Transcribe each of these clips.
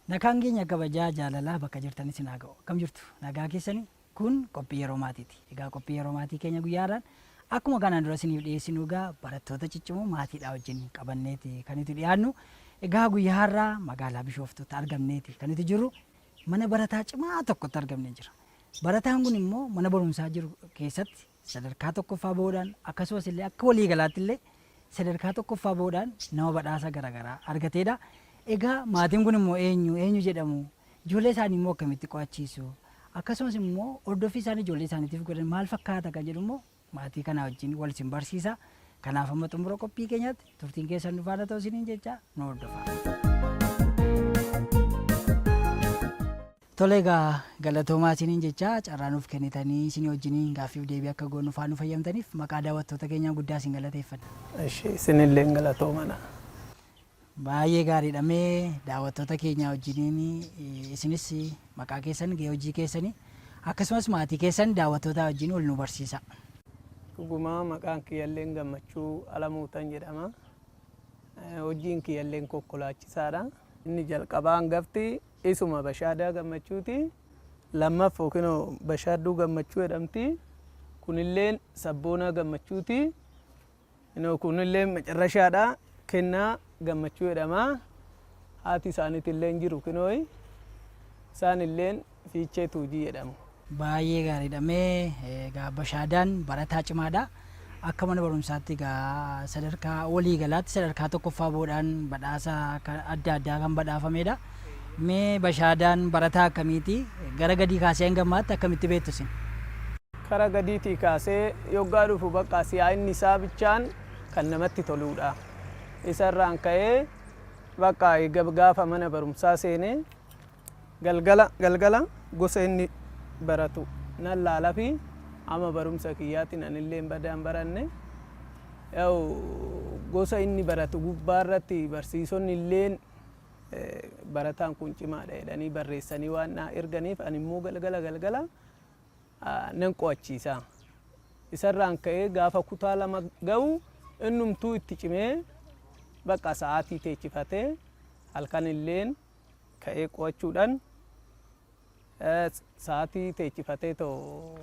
Nagaan keenya kabajaa jaalalaa bakka jirtan isin haa ga'u. Akkam jirtu? Nagaa keessanii? Kun qophii yeroo maatiiti. Egaa qophii yeroo maatii keenya guyyaa har'aan akkuma kanaan dura isiniif dhiyeessinu egaa barattoota ciccimoo maatiidhaa wajjin qabanneeti kan nuti dhiyaannu. Egaa guyyaa har'aa magaalaa Bishooftuutti argamneeti kan nuti jirru. Mana barataa cimaa tokkotti argamnee jira. Barataan kun immoo mana barumsaa jiru keessatti sadarkaa tokkoffaa bahuudhaan akkasumas illee akka waliigalaatti illee sadarkaa tokkoffaa bahuudhaan nama badhaasa garaagaraa argateedha. Egaa maatiin kun immoo eenyu eenyu jedhamu ijoollee isaanii immoo akkamitti qo'achiisu akkasumas immoo hordoffii isaan ijoollee isaaniitiif godhan maal fakkaata kan jedhu immoo maatii kanaa wajjin wal isin barsiisa. Kanaaf amma xumura qophii keenyaatti turtiin keessan nu faana ta'u isiniin jecha nu hordofaa. Tole egaa galatoomaa isiniin jecha carraa nuuf kennitanii isinii wajjiniin gaaffiif deebii akka goonu faa nu fayyamtaniif maqaa daawwattoota keenyaan guddaa isin galateeffanna. Eshi isinilleen galatoomadha. Baay'ee gaariidha. Mee daawwattoota keenyaa wajjiniin isinis maqaa keessan, gahee hojii keessanii akkasumas maatii keessan daawwattootaa wajjin wal nu barsiisaa. Dhugumaa maqaan kiyyalleen Gammachuu Alamuutan jedhama. Hojiin kiyyalleen konkolaachisaadha. Inni jalqabaa hangafti isuma Bashaadaa Gammachuuti. Lammaffoo kinoo Bashaadduu Gammachuu jedhamti. Kunilleen Sabboonaa Gammachuuti. Kinoo kunilleen macarrashaadha. Kennaa Gammachuu jedhama. Haati isaaniitilleen jiru kinooyi. Isaanilleen Fiichee Tuujii jedhamu. Baay'ee gaariidha. Mee egaa Bashaadaan barataa cimaadha. Akka mana barumsaatti egaa sadarkaa waliigalaatti sadarkaa tokkoffaa bahuudhaan badhaasa adda addaa kan badhaafamedha. Mee Bashaadaan barataa akkamiiti? Gara gadii kaasee hanga ammaatti akkamitti beektu isin? Kara gadiitii kaasee yoggaa dhufu bakka si'aayinni isaa bichaan kan namatti toluudha. Isa irraan ka'ee bakka gaafa mana barumsaa seene galgala galgala gosa inni baratu nan laalafi ama barumsa kiyyaatiin anilleen badaa hin baranne. Yaw gosa inni baratu gubbaa irratti barsiisonni illeen barataan kun cimaadha jedhanii barreessanii waan naa erganiif ani immoo galgala galgala nan qo'achiisa. Isarraan ka'ee gaafa kutaa 2 ga'u innumtuu itti cimee bakka sa'aatii teechifatee halkan illeen ka'ee qo'achuudhaan sa'aatii teechifatee too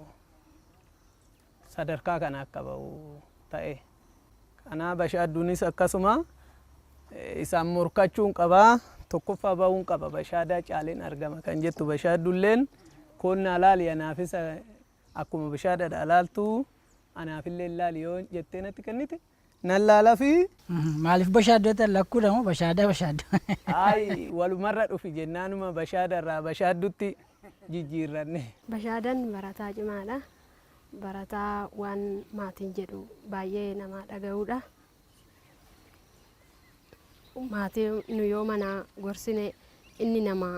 sadarkaa kana akka ba'u ta'e. Kanaa Bashaadduunis akkasuma isaan morkachuun qaba, tokkoffaa ba'uun qaba, Bashaadaa caaleen argama kan jettu Bashaaddulleen koonnaa laali anaafis akkuma Bashaadadha laaltu anaafillee laali yoo jettee natti kennite nan laalafi. Maaliif Bashaaddota lakkuudha moo Bashaadaa Bashaadduu? Ayi walumarra dhufi jennaanuma Bashaadarraa Bashaaddutti jijjiirranne. Bashaadan barataa cimaadha. Barataa waan maatiin jedhu baay'ee namaa dhaga'uudha. Maatii nu yoo mana gorsine inni nama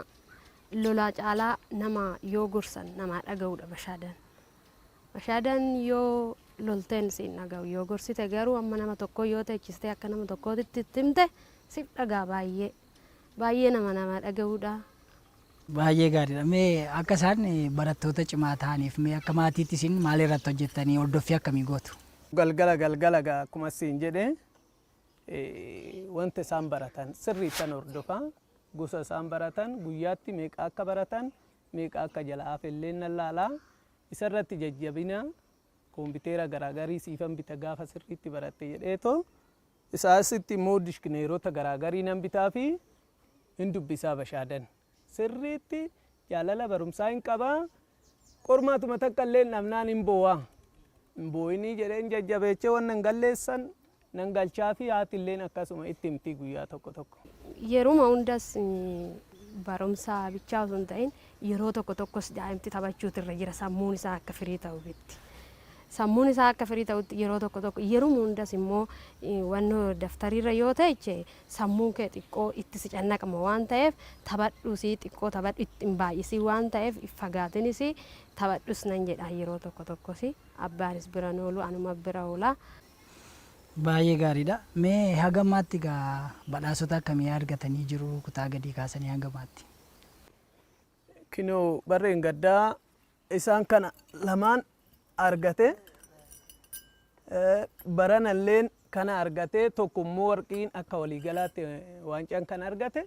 lolaa caalaa nama yoo gorsan namaa dhaga'uudha Bashaadaan. Bashaadaan yoo lolteen siin dhaga'u yoo gorsite garuu amma nama tokkoo yoo teechistee akka nama tokkootitti itti himte siif dhaga'a baay'ee. Baay'ee nama nama dhaga'uudha. Baay'ee gaariidha. Mee akka isaan barattoota cimaa ta'aniif mee akka maatiitti isin maal irratti hojjettanii hordoffii akkamii gootu? Galgala galgala egaa akkuma siin jedhe wanta isaan baratan sirriittan hordofa. Gosa isaan baratan guyyaatti meeqa akka baratan meeqa akka jalaa hafe illee nan laala. Isarratti jajjabina koompiteera garaagarii siifan bita gaafa sirriitti baratte jedheetoo Isaa asitti immoo dishkineerota garaagarii nan bitaafi hin dubbisaa Bashaadan. Sirriitti jaalala barumsaa hin qaba. Qormaatuma takka illee hin dhabnaan hin boo'a. Hin boo'inii jedheen jajjabeechee wanna hin galleessan nan galchaafi haati illeen akkasuma itti himti guyyaa tokko tokko. Yeruma hundas barumsa bichaa osoo hin ta'in yeroo tokko tokkos daa'imti taphachuutu irra jira sammuun isaa akka firii ta'utti. Sammuun isaa akka firii ta'utti yeroo tokko tokko yeruma hundas immoo wannoo daftariirra yoo teeche sammuun kee xiqqoo itti si cannaqama waan ta'eef taphadhusii xiqqoo taphadhu itti hin baay'isii waan ta'eef hin fagaatinis taphadhus nan jedha yeroo tokko tokkos abbaanis bira hin oolu anuma bira oola. Baay'ee gaariidha. Mee haga ammaatti egaa badhaasota akkamii argatanii jiru kutaa gadii kaasanii hanga ammaatti? Kinoo barreen gaddaa isaan kana lamaan argate. Baranalleen kana argate tokko immoo warqiin akka waliigalaatti waancaan kan argate.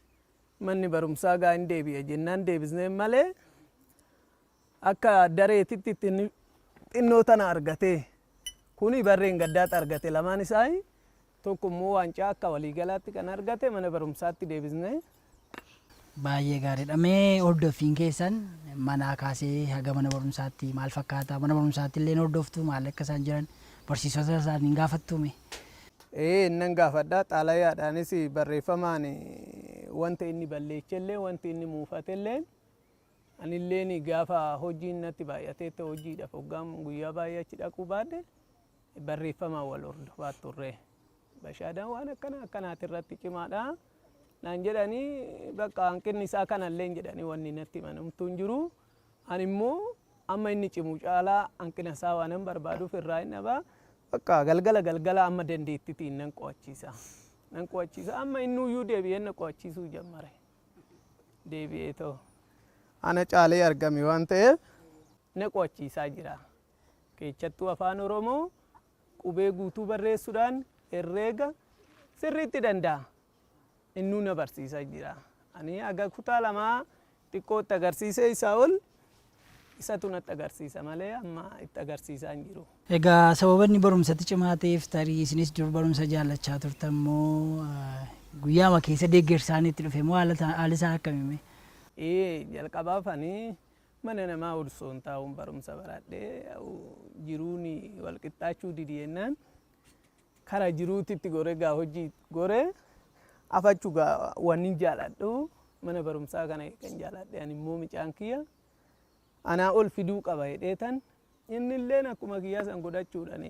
Manni barumsaa gaa hin deebi'a jennaan deebisneen malee akka dareetitti xinnoo tana argatee kuni barreen gaddaatti argate lamaan isaa, tokko immoo waancaa akka waliigalaatti kan argate mana barumsaatti deebisnee. Baay'ee gaariidha. Mee hordoffiin keessan manaa kaasee haga mana barumsaatti maal fakkaata? Mana barumsaatti illee hordoftu, maal akka isaan jiran barsiisota isaanii gaafattume? Ee, nan gaafadha. Xaalayaadhaanis barreeffamaan wanta inni balleechellee, wanti inni muufatellee, anilleen gaafa hojiin natti baay'atee ta'e, hojiidhaaf hoggaan guyyaa baay'ee achi dhaquu baadhe, barreeffamaan wal hordofaa turre. Bashaadaan waan akkana akkanaati irratti cimaadha naan jedhanii, bakka hanqinni isaa kanallee jedhanii wanni natti himan homtuu hin jiru. Ani immoo amma inni cimu caalaa hanqina isaa waanan barbaaduuf irraa hin dhabaa. Bakka galgala galgala amma dandeettitiin nan qo'achiisa. Nan qo'achiisa, amma innuyyuu deebi'ee na qo'achiisuu jammare. Deebi'ee ta'u. Ana caalee argame waan ta'eef na qo'achiisaa jira. Keessattuu Afaan Oromoo qubee guutuu barreessuudhaan herreega sirriitti danda'a. Innuu na barsiisaa jira. Ani aga kutaa 2 xiqqootti agarsiisee isaa ol isatu natti agarsiisa malee amma itti agarsiisaa hin jiru. Egaa sababa inni barumsatti cimaa ta'eef, tarii isinis dur barumsa jaallachaa turtan moo, guyyaama keessa deeggarsaan itti dhufe moo, haalli isaa akkamime? Ee, jalqabaaf ani mana namaa ulsoon taa'uun barumsa baradhee, jiruun wal qixxaachuu didi jennaan kara jiruutitti gore, gaa hojii gore afachuu, gaa wanni jaaladhu mana barumsaa kana kan jaaladhe. Ani immoo micaan kiyya anaa ol fiduu qaba jedhee tan inni illeen akkuma kiyyaa san godhachuudhaan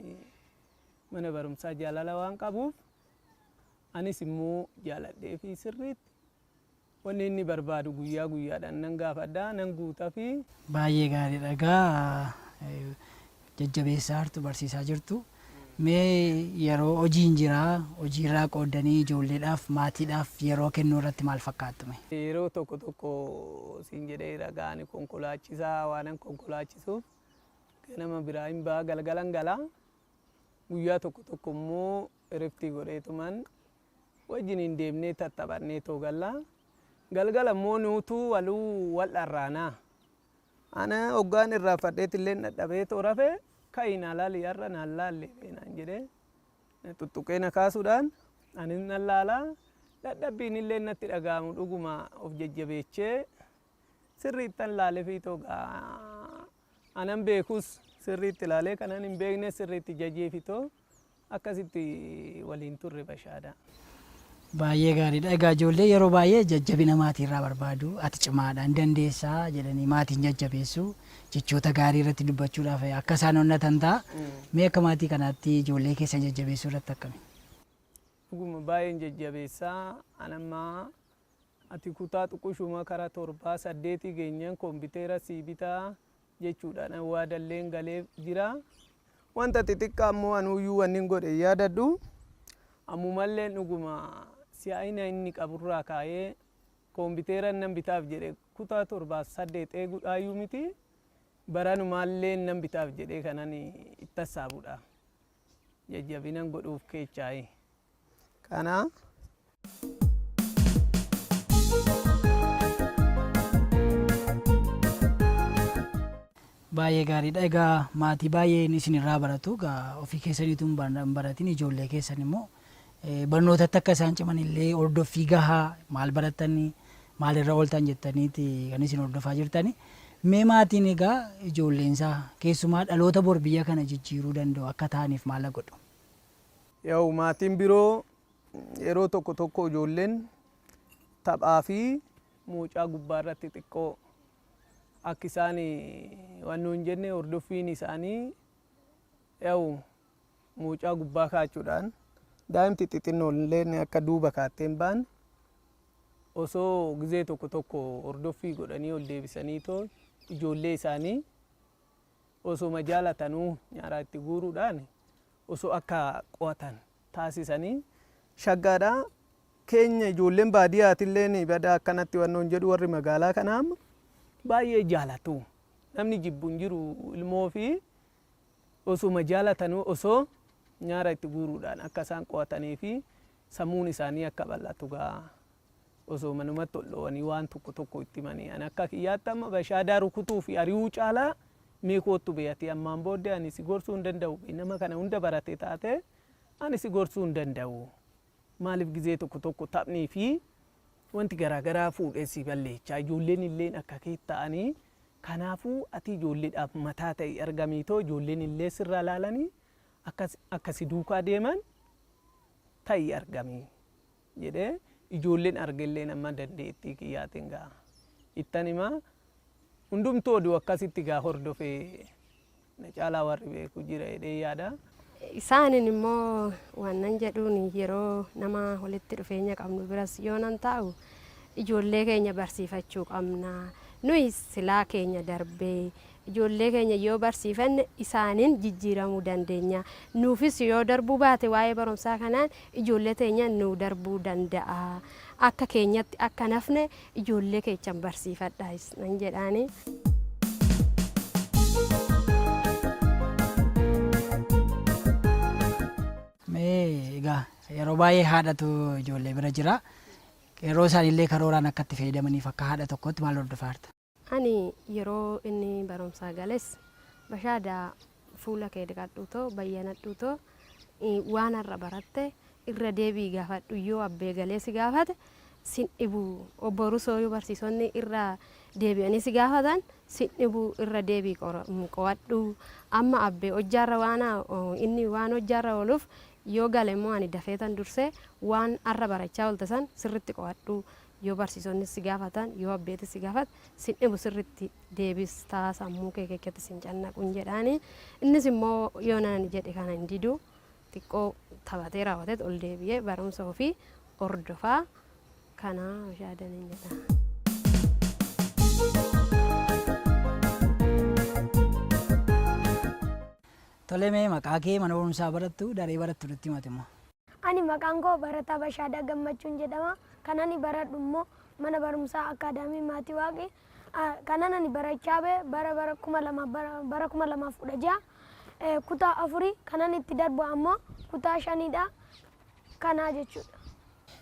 mana barumsaa jaalala waan qabuuf, anis immoo jaaladhee fi sirriitti wanni inni barbaadu guyyaa guyyaadhaan nan gaafadha, nan guutaa fi. Baay'ee gaariidha. Egaa jajjabeessaa jirtu, barsiisaa jirtu. Mee yeroo hojiin jiraa, hojiirraa qooddanii ijoolleedhaaf, maatiidhaaf yeroo kennuu irratti maal fakkaattume? Yeroo tokko tokko siin jedhee ragaa ani konkolaachisaa waanan konkolaachisuuf ganama biraa hin ba'a, galgalan galaa. Guyyaa tokko tokko immoo iriftii godheetuman wajjin hin deemnee tattaphannee too gallaa. Galgala immoo nuutuu waluu wal dharraanaa. Ana hoggaan irraanfadheet illee dadhabee too rafee, "Ka'i, naa laali, har'a naan laalle," naan jedhee na tuttuqee na kaasuudhaan anis nan laalaa. Dadhabbiin illee natti dhaga'amu, dhuguma of jajjabeechee sirriittan laalee fi too anan beekus sirriitti ilaalee, kanan hin beekne sirriitti jajee fi too akkasitti waliin turre bashaadha. Baay'ee gaariidha. Egaa ijoollee yeroo baay'ee jajjabina maatiirraa barbaadu. "Ati cimaadha, hin dandeessaa," jedhanii maatiin jajjabeessu. Jechoota gaarii irratti dubbachuudhaaf akka isaan onnatan ta'a. Mee akka maatii kanaatti ijoollee keessan jajjabeessuu irratti akkami? Dhuguma baay'een jajjabeessaa. Anammaa "Ati kutaa xuqushuma kara 7 8 geenyaan kompiitera sii bitaa," jechuudhaan waadalleen galee jira. Wanta xixiqqaa immoo anuuyyuu wanni hin godhe yaadadhu. Ammumallee dhuguma si'aayina inni qaburraa kaa'ee kompiitera nan bitaaf jedhe kutaa 7 8 eeguudhaayyuu miti, baranumaallee nan bitaaf jedhee kanan itti hassaabudha. Jajjabinan godhuuf keechaayi. Kana. Baay'ee gaariidha. Egaa maatii baay'een isin irraa baratu. Egaa ofii keessaniitu hin baratin, ijoollee keessan immoo barnootatti akka isaan ciman illee hordoffii gahaa, maal baratanii, maalirra ooltan jettaniiti kan isin hordofaa jirtani. Mee maatiin egaa ijoolleensaa keessumaa dhaloota bor biyya kana jijjiiruu danda'u akka ta'aniif maal godhu? Yaa'u, maatiin biroo yeroo tokko tokko ijoolleen taphaa fi mucaa gubbaa irratti xiqqoo akka isaan waan nuun jenne, hordoffiin isaanii yaa'u mucaa gubbaa kaachuudhaan daa'imti xixinnoon illee akka duuba kaattee hin baane osoo gizee tokko tokko hordoffii godhanii ol deebisanii too ijoollee isaanii osoma jaalatanuu nyaaraa itti guuruudhaan osoo akka qo'atan taasisanii shaggaadha. Keenya ijoolleen baadiyyaatillee badaa akkanatti wannoon jedhu, warri magaalaa kanaa amma baay'ee jaalatu. Namni jibbu hin jiru ilmoo fi osuma jaalatanuu osoo nyaara itti guuruudhaan akka isaan qo'atanii fi sammuun isaanii akka bal'atu gaa. Osoo manumatti ol dhoowanii waan tokko tokko itti himanii, ani akka kiyyaatti amma Bashaadaa rukutuu fi ari'uu caalaa, mee koottu beeyati, ammaan booddee ani si gorsuu hin danda'u, nama kana hunda barate taate ani si gorsuu hin danda'u. Maaliif, gizee tokko tokko taphnii fi wanti garaagaraa fuudhee si balleechaa, ijoolleen illeen akka kee ta'anii, kanaafuu ati ijoolleedhaaf mataa ta'e argamiitoo ijoolleen illee sirraa laalanii akka si duukaa deeman ta'i argamii jedhee, ijoolleen argelleen amma dandeettii kiyyaatiin gaa ittan himaa. Hundumtuu oduu akkasitti gaa hordofee na caalaa warri beeku jira jedhee yaada. Isaanin immoo wannan jedhuun, yeroo nama walitti dhufeenya qabnu biras yoo nan taa'u, ijoollee keenya barsiifachuu qabna. Nuyi silaa keenya darbee ijoollee keenya yoo barsiifanne isaaniin jijjiiramuu dandeenya. Nuufis yoo darbuu baate waa'ee barumsaa kanaan ijoollee teenya nuu darbuu danda'a. Akka keenyatti akka nafne ijoollee keechan barsiifadha nan jedhaani. Mee egaa yeroo baay'ee haadhatu ijoollee bira jira. Yeroo isaanillee karooraan akka itti fayyadamaniif akka haadha tokkotti maal hordofaa jirta? Ani yeroo inni barumsaa gales, "Bashaadaa, fuula kee dhiqadhuutoo, bayyanadhuutoo, waan har'a baratte irra deebii gaafadhu. Yoo abbee galee si gaafate sin dhibu, obbo Rusoo yoo barsiisonni irra deebi'anii si gaafatan sin dhibu, irra deebii qo'adhu. Amma abbee hojjaarra waan inni waan hojjaarra ooluuf, yoo gale immoo ani dafeetan dursee waan har'a barachaa oolte san sirritti qo'adhu. Yoo barsiisonni si gaafatan, yoo abbeeti si gaafate sin dhibu, sirritti deebistaa, sammuu kee keessatti sin cannaqun" jedhaani. Innis immoo yoo naan jedhe kana hin didu. Xiqqoo taphatee raawwateet ol deebi'ee barumsa ofii hordofaa. Kana Bashaadaniin jedha. Tole, mee maqaa kee, mana barumsaa barattu, daree barattu nutti himate immoo. Ani maqaan koo Barataa Bashaadaa Gammachuun jedhama. Kan ani baradhu immoo mana barumsaa Akaadaamii Maatii Waaqii. Kanan ani barachaa ba'e bara 2016 kutaa afurii, kanan itti darbu ammoo kutaa shanidha. Kanaa jechuudha.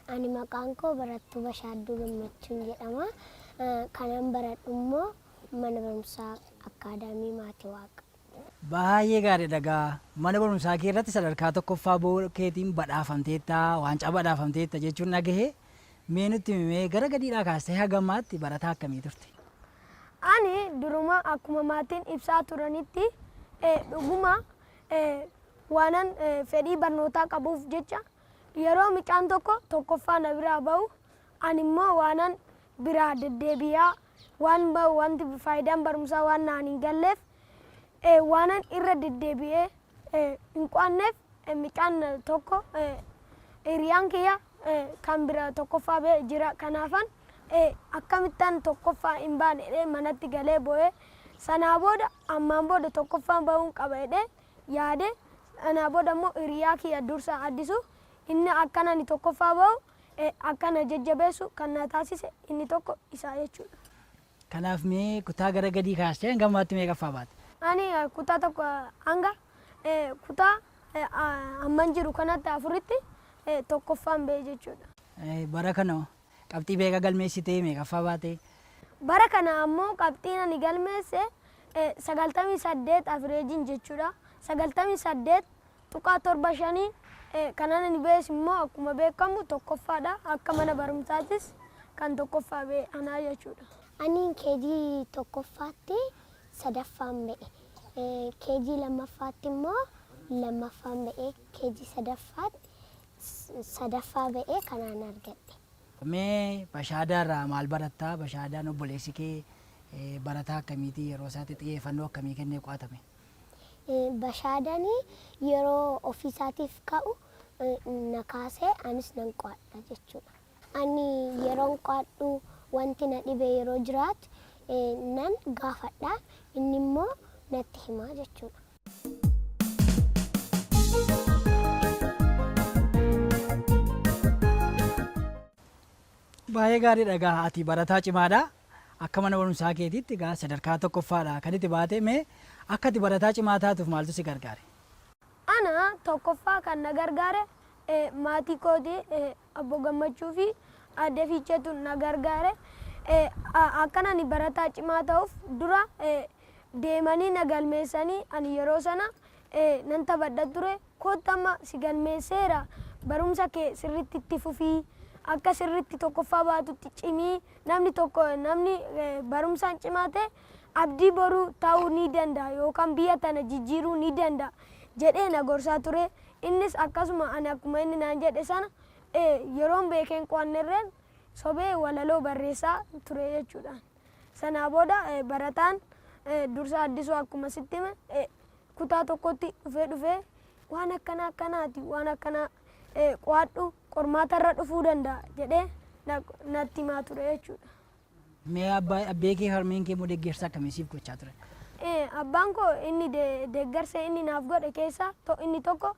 Ani maqaan koo Barattuu Bashaadduu Gammachuun jedhama. Kanan baradhu immoo mana barumsaa Akaadaamii Maatii Waaqa. Baay'ee gaariidha egaa. Mana barumsaa kee irratti sadarkaa tokkoffaa bahuu keetiin badhaafamteetta, waancaa badhaafamteetta jechuun dhagahe. Mee nutti himi, gara gadiidhaa kaastee haga ammaatti barataa akkamii turte? Ani duruma akkuma maatiin ibsaa turanitti dhuguma waanan fedhii barnootaa qabuuf jecha, yeroo mucaan tokko tokkoffaa na biraa bahu, ani immoo waanan biraa deddeebi'aa waan bahu, wanti faayidaan barumsaa waan naan hin galleef, waanan irra deddeebi'ee hin qo'anneef, mucaan tokko hiriyaan kiyya kan bira tokkoffaa ba'e jira. Kanaafan akkamittaan tokkoffaa hin baane jedhee manatti galee boo'ee, sanaa booda ammaan booda tokkoffaan bahuun qaba jedhee yaade. Sanaa booda immoo hiriyaa kiyya Dursaa Addisu, inni akkan ani tokkoffaa bahu akkana jajjabeessu kan na taasise inni tokko isaa jechuudha. Kanaaf mee kutaa gara gadii kaastee hanga ammaatti meeqaffaa baate? Ani kutaa tokko hanga kutaa amman jiru kanatti afuritti tokkoffaan ba'e jechuudha. Bara kana qabxii meeqa galmeessitee, meeqaffaa baate? Bara kana ammoo qabxiin ani galmeesse 98 averageiin jechuudha. 98.75. Kanan ani ba'es immoo akkuma beekamu tokkoffaadha. Akka mana barumsaatis kan tokkoffaa ba'e anaa jechuudha. Ani keejii tokkoffaatti sadaffaan ba'e. Keejii lammaffaatti immoo lammaffaan ba'e. Keejii sadaffaatti sadaffaa ba'e kanaan argadhe. Mee Bashaadaarraa maal barattaa? Bashaadaan obboleessi kee barataa akkamiiti? Yeroo isaatti xiyyeeffannoo akkamii kennee qo'atame? Bashaadaan yeroo ofiisaatiif ka'u na kaasee anis nan qo'adha jechuudha. Ani yeroon qo'adhu wanti na dhibe yeroo jiraatu nan gaafadha, inni immoo natti hima jechuudha. Baay'ee gaariidha egaa, ati barataa cimaadha. Akka mana barumsaa keetiitti egaa sadarkaa tokkoffaadha kan itti baate. Mee akka ati barataa cimaa taatuuf maaltu si gargaare? Ana tokkoffaa kan na gargaare maatii kooti, obbo Gammachuu fi Aadde Fiicheetu na gargaare. Akkan ani barataa cimaa ta'uuf dura deemanii na galmeessanii, ani yeroo sana nan taphadha ture. Kottu, amma si galmeesseera, barumsa kee sirriitti itti fufii, akka sirriitti tokkoffaa baatutti cimii. Namni tokko, namni barumsaan cimaa ta'e abdii boruu ta'uu ni danda'a yookaan biyya tana jijjiiruu ni danda'a jedhee na gorsaa ture. Innis akkasuma, ani akkuma inni naan jedhe sana yeroon beekeen qo'annerreen sobee walaloo barreessaa ture jechuudha. Sanaa booda barataan Dursaa Addisuu akkuma sitti hime kutaa tokkotti dhufee dhufee waan akkana akkanaati, waan akkana qo'adhu, qormaatarra dhufuu danda'a jedhee natti himaa ture jechuudha. Mee abbee kee, harmeen kee immoo deeggarsa akkamii siif gochaa turan? Abbaan koo inni deeggarsa inni naaf godhe keessaa inni tokko,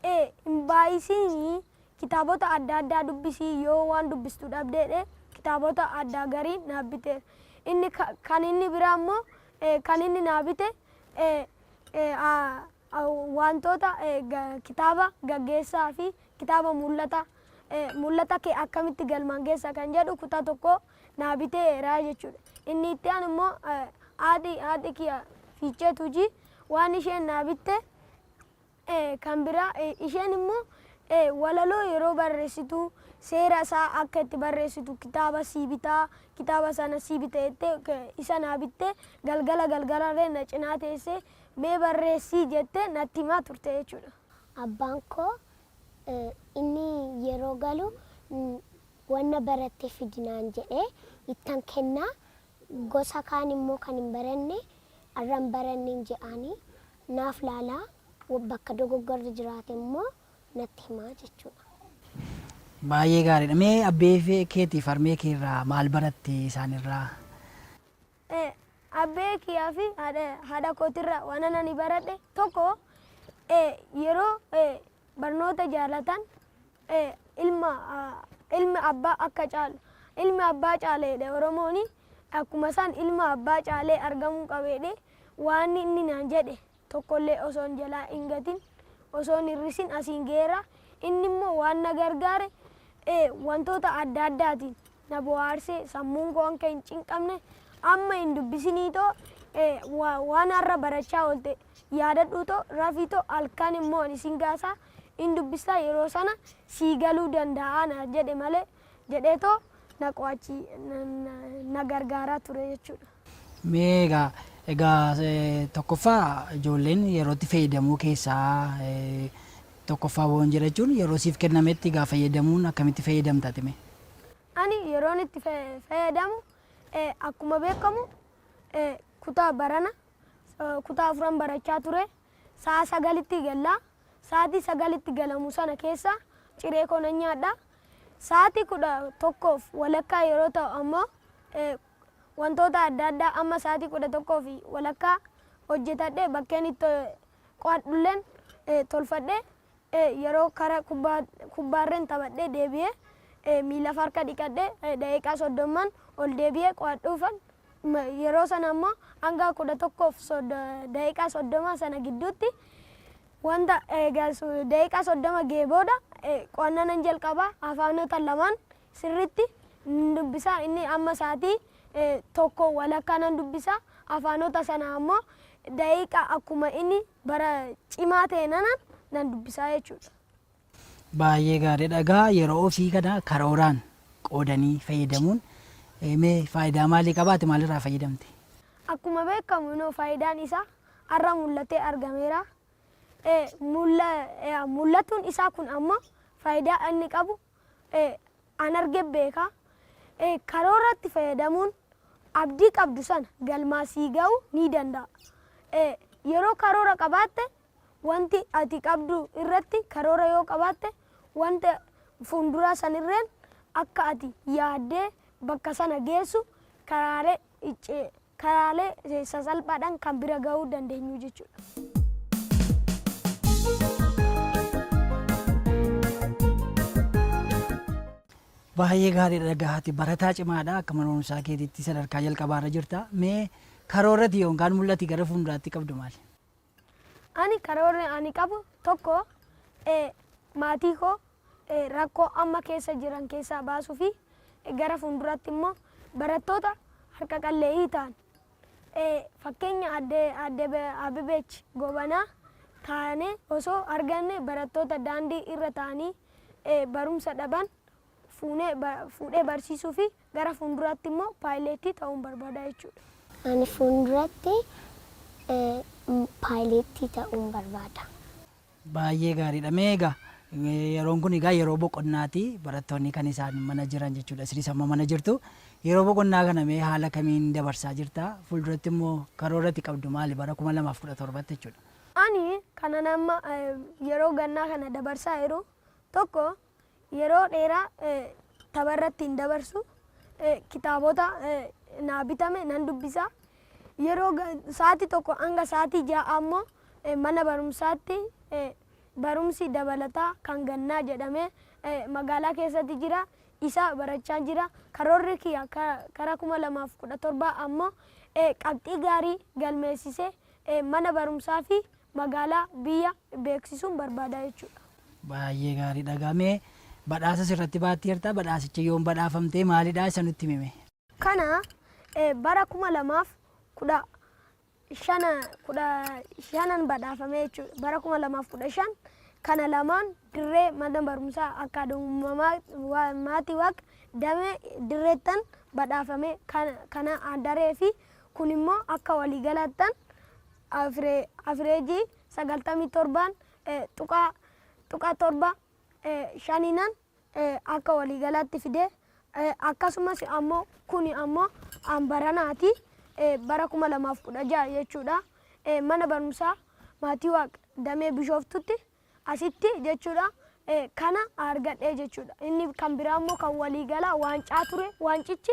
hin baay'isinii, kitaabota adda addaa dubbisii, yoo waan dubbistu dhabdeedhe kitaabota addaa garii naaf biteera. Inni kan inni biraa immoo kan inni naa bite wantoota kitaaba gaggeessaa fi kitaaba mul'ata, mul'ata kee akkamitti galmaan geessa kan jedhu kutaa tokko naa biteera jechuudha. Inni itti aanu immoo haadhi kiyya Fiichee Tuujii waan isheen naa bitte kan biraa, isheen immoo walaloo yeroo barreessitu seera isaa akka itti barreessitu kitaaba sii bitaa, kitaaba sana sii bita jettee isa naa bittee, galgala galgalarree na cinaa teessee mee barreessii jettee natti himaa turte jechuudha. Abbaan koo inni yeroo galu wanna baratte fidinaan jedhee ittan kennaa. Gosa kaan immoo kan hin baranne har'a hin baranne hin je'aanii naaf laalaa, bakka dogoggorri jiraate immoo natti himaa jechuudha. Baay'ee gaariidha. Mee abbee keetiif harmee kee irraa maal baratte isaanirraa? Abbee kiyyaa fi haadha kootirraa waan ani baradhe tokko, yeroo barnoota jaalatan, ilma ilmi abbaa akka caalu, ilmi abbaa caaleedha Oromooni, akkuma isaan ilma abbaa caalee argamuu qabeedhe. Waan inni naan jedhe tokkollee osoo hin jalaa hin gatin, osoo hin hir'isin asiin geera. Inni immoo waan na gargaare wantoota adda addaatiin na bohaarsee, sammuun koo akka hin cinqamne, amma hin dubbisinii too, waan har'a barachaa oolte yaadadhuu too rafii too, halkan immoo ani sin gaasaa hin dubbistaa, yeroo sana sii galuu danda'a na jedhe malee jedhee too na qo'achi na gargaaraa ture jechuudha. Mee egaa tokkoffaa ijoolleen yerootti fayyadamuu keessaa tokkoffaa waan jira jechuun, yeroo siif kennametti egaa fayyadamuun akkamitti fayyadamta mee? Ani yeroon itti fayyadamu, akkuma beekamu kutaa barana kutaa afuran barachaa ture. Sa'a 9tti gallaa. Sa'aatii 9tti galamu sana keessa ciree koo nan nyaadha. Sa'aatii 11:30 yeroo ta'u ammoo wantoota adda addaa amma sa'aatii 11:30 hojjetadhee, bakkeen itti qo'adhulleen tolfadhee, yeroo kara kubbaarreen taphadhee deebi'ee, miila fi harka dhiqadhee, daqiiqaa 30n ol deebi'ee qo'adhuufan. Yeroo sana ammoo hanga 11:30 sana gidduutti wanta daqiiqaa 30 ga'e booda qo'annaa nan jalqaba. Afaanota lamaan sirriitti nan dubbisa. Inni amma sa'aatii 1:30 nan dubbisa. Afaanota sana ammoo daqiiqaa akkuma inni bara cimaa ta'e nanan nan dubbisaa jechuudha. Baay'ee gaariidha. Egaa yeroo ofii kana karooraan qoodanii fayyadamuun mee faayidaa maalii qabaate, maalirraa fayyadamte? Akkuma beekamu inoo faayidaan isaa har'a mul'atee argameera. Mul'atuun isaa kun ammoo faayidaa inni qabu an arge beeka. Karooratti fayyadamuun abdii qabdu sana galmaa sii ga'uu ni danda'a. Yeroo karoora qabaatte, wanti ati qabdu irratti karoora yoo qabaatte, wanta fuulduraa sanirreen akka ati yaaddee bakka sana geessu karaalee sasalphaadhaan kan bira ga'uu dandeenyu jechuudha. Baay'ee gaariidha. Dhagahaati barataa cimaadha. Akka mana barumsaa keetiitti sadarkaa jalqabaarra jirta. Mee karoorati yookaan mul'ati gara fuulduraatti qabdu maali? Ani karoorri ani qabu tokko maatii koo rakkoo amma keessa jiran keessaa baasuu fi Gara fuulduraatti immoo barattoota harka qalleeyyii ta'an fakkeenya aadde Abebeech Gobanaa taanee osoo arganne, barattoota daandii irra ta'anii barumsa dhaban fuudhee barsiisuu fi gara fuulduraatti immoo paayileetii ta'uun barbaada jechuudha. Ani fuulduratti paayileettii ta'uun barbaada. Baay'ee gaariidha. Mee egaa, yeroon kun egaa yeroo boqonnaati, barattoonni kan isaan mana jiran jechuudha. Isinis amma mana jirtu. Yeroo boqonnaa kana mee haala kamiin dabarsaa jirta? Fuulduratti immoo karoorratti qabdu maali bara 2017tti jechuudha? Ani kanan amma yeroo gannaa kana dabarsaa jiru, tokko, yeroo dheeraa tapharratti hin dabarsu. Kitaabota naa bitame nan dubbisa. Yeroo sa'aatii 1 hanga sa'aatii 6 ammoo mana barumsaatti barumsi dabalataa kan gannaa jedhamee magaalaa keessatti jira. Isa barachaa jira. Karoorri kiyya kara 2017 ammoo qabxii gaarii galmeessisee mana barumsaa fi magaalaa, biyya beeksisuun barbaada jechuudha. Baay'ee gaariidha. Gamee badhaasa sirratti baatteerta. Badhaasicha yoom badhaafamtee, maalidha, isa nutti himi. Kana bara 2015, 15n badhaafame jechuudha. Bara 2015 kana lamaan dirree mana barumsaa akka uumamaa maatii Waaq damee dirreettan badhaafame. Kana daree fi kun immoo akka waliigalaattan afireejii 97n tuqaa 75nan akka waliigalaatti fide. Akkasumas ammoo kuni ammoo baranaati, bara 2016 jechuudha, mana barumsaa maatii Waaq damee Bishooftutti asitti jechuudha kana argadhee jechuudha. Inni kan biraa immoo kan waliigalaa waancaa ture, waancichi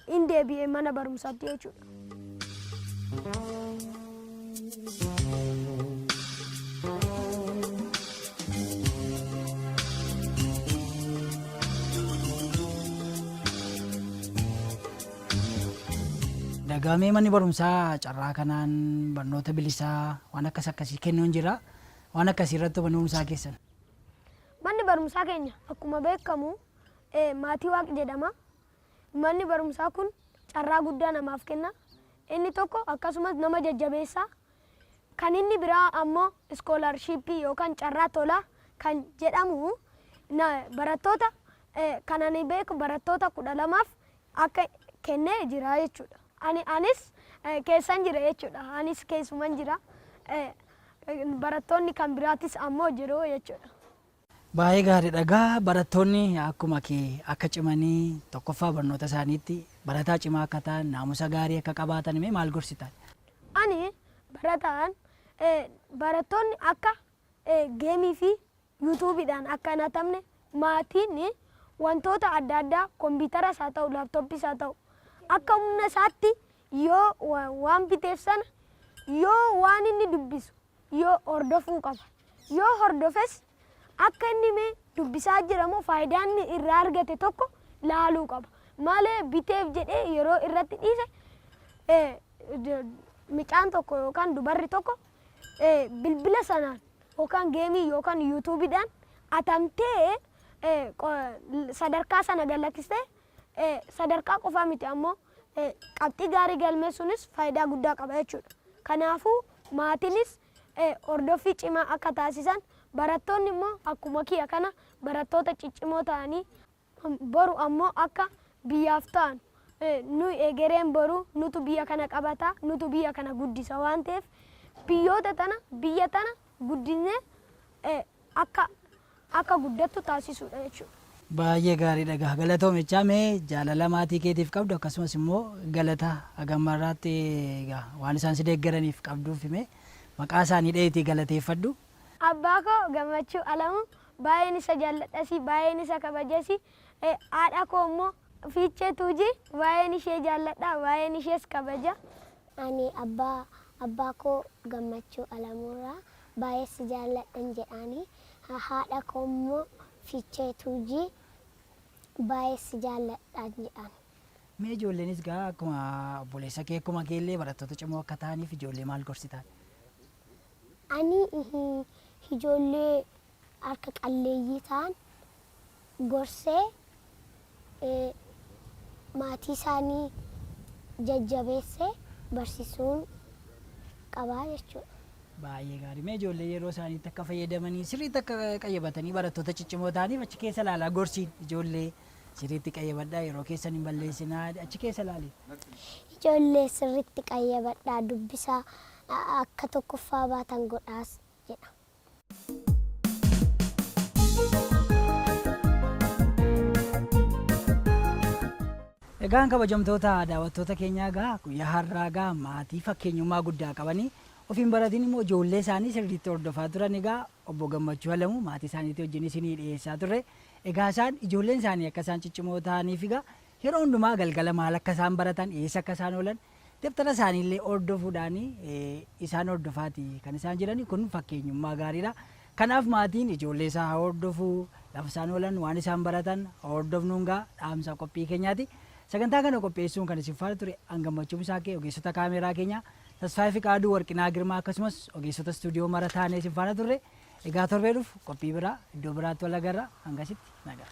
in deebi'e mana barumsaatti jechuudha. Dagamee, manni barumsaa carraa kanaan barnoota bilisaa waan akkas akkasii kennuun jira. Waan akkasii irratti manni barumsaa keessan. Manni barumsaa keenya akkuma beekamu maatii Waaq jedhama. Manni barumsaa kun carraa guddaa namaaf kenna. Inni tokko akkasumas nama jajjabeessa. Kan inni biraa ammoo iskoolaarshiippii yookaan carraa tolaa kan jedhamu barattoota, kan ani beeku, barattoota 12f akka kennee jira jechuudha. Anis keessan jira jechuudha. Anis keessuman jira. Barattoonni kan biraatis ammoo jiru jechuudha. Baay'ee gaariidha. Egaa barattoonni akkuma kee akka cimanii, tokkoffaa barnoota isaaniitti barataa cimaa akka ta'an, naamusa gaarii akka qabaatan mee maal gorsitan? Ani barataan barattoonni akka geemii fi yuutuubiidhaan akka hin hatamne, maatiin wantoota adda addaa, kompiitaras haa ta'u, laaptooppiis haa ta'u, akka humna isaatti yoo waan biteef sana yoo waan inni dubbisu yoo hordofuu qaba. Yoo hordofes akka inni mee dubbisaa jira moo faayidaa inni irraa argate tokko laaluu qaba. Malee biteef jedhee yeroo irratti dhiise, mucaan tokko yookaan dubarri tokko bilbila sanaan yookaan geemii yookaan yuutuubiidhaan atamtee sadarkaa sana galakkistee, sadarkaa qofaa miti ammoo qabxii gaarii galmeessuunis faayidaa guddaa qaba jechuudha. Kanaafuu maatiinis hordoffii cimaa akka taasisan, barattoonni immoo akkuma kiyya kana barattoota ciccimoo ta'anii boru ammoo akka biyyaaf ta'an, nuyi egereen boru nutu biyya kana qabata, nutu biyya kana guddisa waan ta'eef, biyyoota tana, biyya tana guddisnee akka guddattu taasisuudha jechuudha. Baay'ee gaariidha. Egaa galatoomichaa, mee jaalala maatii keetiif qabdu, akkasumas immoo galata hagammarraatti egaa waan isaan si deeggaraniif qabduuf hime, maqaa isaanii dhahiitii galateeffadhu. Abbaa koo Gammachuu Alamuu, baay'een isa jaalladhasi, baay'een isa kabajasi. Haadha koo immoo Fiichee Tuujii, baay'een ishee jaalladha, baay'een ishees kabaja. Ani abbaa koo Gammachuu Alamuurraa baay'ee si jaalladhan jedhaani. Haadha koo immoo Fiichee Tuujii, baay'ee si jaalladhan jedhaan. Mee ijoolleenis gaa akkuma obboleessa kee, akkuma keellee barattoota cimoo akka ta'aniif ijoollee maal gorsitaan? Ani ijoollee harka qalleeyyii ta'an gorsee Maatii isaanii jajjabeessee barsiisuun qabaa jechuudha. Baay'ee gaarii. Mee ijoollee yeroo isaaniitti akka fayyadamanii sirriitti akka qayyabatanii barattoota ciccimoo ta'aniif achi keessa ilaalaa gorsiin ijoollee sirriitti qayyabadhaa, yeroo keessan hin balleessinaa, achi keessa ilaali. Ijoollee sirriitti qayyabadhaa, dubbisaa, akka tokkoffaa baatan godhaas jedha. Egaan kabajamtoota daawwattoota keenyaa, egaa guyyaa har'aa egaa maatii fakkeenyummaa guddaa qabanii ofiin baratiin immoo ijoollee isaanii sirriitti hordofaa turan, egaa obbo Gammachuu Alamuu maatii isaaniitii wajjin isinii dhiyeessaa turre. Egaa isaan ijoolleen isaanii akka isaan ciccimoo ta'aniif egaa yeroo hundumaa galgala maal akka isaan baratan, eessa akka isaan oolan, dabtara isaaniillee hordofuudhaan isaan hordofaati kan isaan jirani. Kun fakkeenyummaa gaariidha. Kanaaf maatiin ijoollee isaa haa hordofuu, lafa isaan oolan, waan isaan baratan haa hordofnuun gaa dhaamsa qophii keenyaati. Sagantaa kana qopheessuun kan isin faana ture an Gammachuu Misaakee, ogeessota kaameeraa keenyaa Tasfaayee Fiqaaduu, Warqinaa Girmaa, akkasumas ogeessota istuudiyoo mara taanee isin faana turre. Egaa torbee dhufu qophii biraa iddoo biraatti wal agarra, hangasitti nagaa.